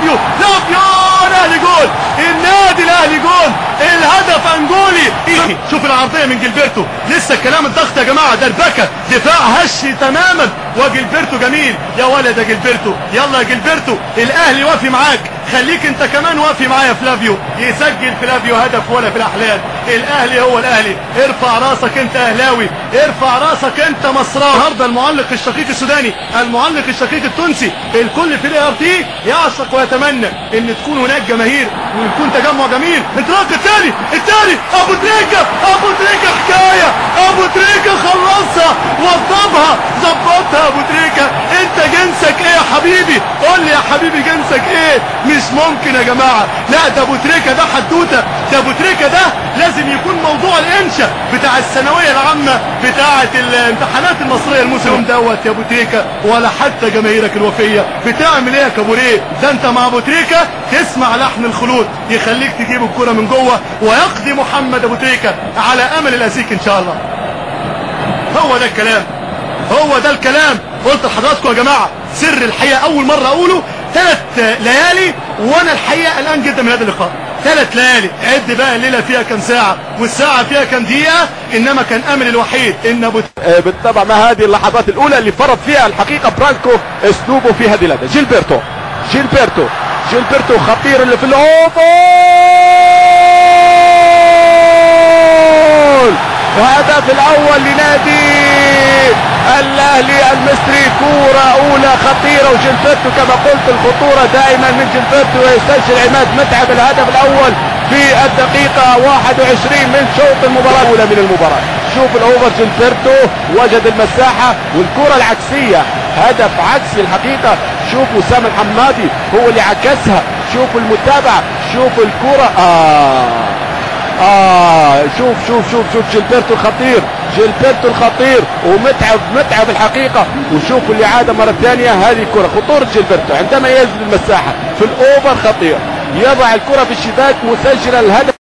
فلافيو، فلافيو الاهلي جول، النادي الاهلي جول، الهدف انجولي. شوف العرضية من جilberto، لسه الكلام الضغط يا جماعة، دربكه، دفاع هش تماما، وجilberto جميل يا ولد يا جilberto، يلا يا جilberto الاهلي وافي معاك، خليك انت كمان وافي معايا فلافيو. يسجل فلافيو هدف ولا في الاحلام، الاهلي هو الاهلي، ارفع راسك انت اهلاوي، ارفع راسك انت مصراوي. النهارده المعلق الشقيق السوداني، المعلق الشقيق التونسي، الكل في ال ART يعشق ويتمنى ان تكون هناك جماهير ويكون تجمع جميل. انطلاق الثاني، الثاني ابو تريكه، ابو تريكه حكاية، ابو تريكه خلصها، وضبها، ظبطها ابو تريكه. انت جنسك ايه يا حبيبي؟ قول لي يا حبيبي جنسك ايه؟ مش ممكن يا جماعة، لا ده ابو تريكه ده حدوتة، ده ابو تريكه ده لازم يكون موضوع الانشا بتاع الثانوية العامة بتاعه الامتحانات المصرية الموسم دوت يا ابو تريكه، ولا حتى جماهيرك الوفيه. بتعمل ايه يا كابوريه؟ ده انت مع ابو تريكه تسمع لحن الخلود يخليك تجيب الكره من جوه، ويقضي محمد ابو تريكه على امل الاسيك ان شاء الله. هو ده الكلام، هو ده الكلام. قلت لحضراتكم يا جماعة سر الحقيقة اول مرة اقوله، 3 ليالي وانا الحقيقة قلقان جدا من هذا اللقاء. 3 ليالي، عد بقى الليلة فيها كام ساعة والساعة فيها كام دقيقة، انما كان امل الوحيد ان ابو بالطبع ما هذه اللحظات الاولى اللي فرض فيها الحقيقة برانكو اسلوبه في هذه اللحظة. جilberto، جilberto، جilberto خطير اللي في ال over، الهدف الاول لنادي الاهلي المصري، كورة اولى خطيرة، وجilberto كما قلت الخطورة دائما من جilberto، ويسجل عماد متعب الهدف الاول في الدقيقة 21 من شوط المباراة الاولى من المباراة. شوف ال over، جilberto وجد المساحة والكره العكسيه، هدف عكسي الحقيقة. شوف وسام الحمادي هو اللي عكسها، شوف المتابعة، شوف الكره، شوف شوف شوف شوف جilberto الخطير، جilberto الخطير، ومتعب، متعب الحقيقة. وشوف اللي عاد مرة ثانية هذه الكرة، خطورة جilberto عندما يجد المساحة في ال over خطير، يضع الكرة في الشباك مسجلا الهدف.